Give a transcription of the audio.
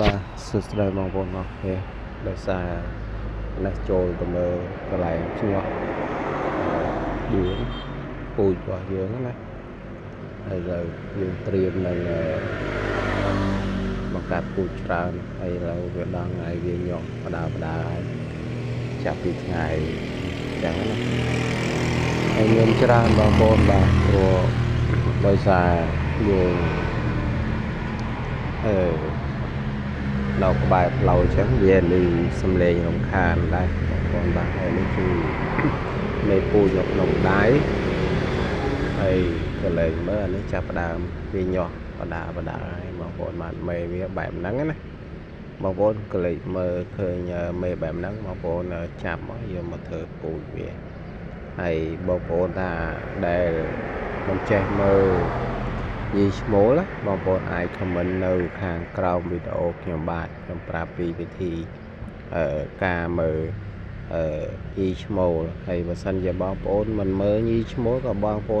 បាទសួស្តីបងប្អូនអរគ្នាដោយសារនេះចូលទៅមើលកន្លែងភ្ញាក់ឌឿងពូជរបស់យើងណាហើយឥឡូវយើងត្រៀមនឹងបង្កើតពូជច្រើនហើយឥឡូវវាដល់ថ្ងៃវាញាក់បដាបដាហើយចាប់ពីថ្ងៃចឹងណាហើយមានច្រើនបងប្អូនបាទព្រោះដោយសារយើងអឺនៅក្បែរផ្លូវអញ្ចឹងវាលឺសំឡេងរំខានដែរបងប្អូនបាទហើយនេះគឺមេពូជនៅក្នុងដៃហើយកលែងមើលអានេះចាប់ផ្ដើមវាញាស់បដាបដាហើយបងប្អូនបាទមេវាបែបហ្នឹងណាបងប្អូនកលែងមើលឃើញមេបែបហ្នឹងបងប្អូនចាប់មកយកមកធ្វើពូជវាហើយបងប្អូនថាដែលមិនចេះមើលញីឈ្មោលបងប្អូនអាច comment នៅខាងក្រោមវីដេអូខ្ញុំបាទខ្ញុំប្រាប់ពីវិធីការមើលញីឈ្មោលហើយបើសិនជាបងប្អូនមិនមើលញីឈ្មោលក៏បងប្អូន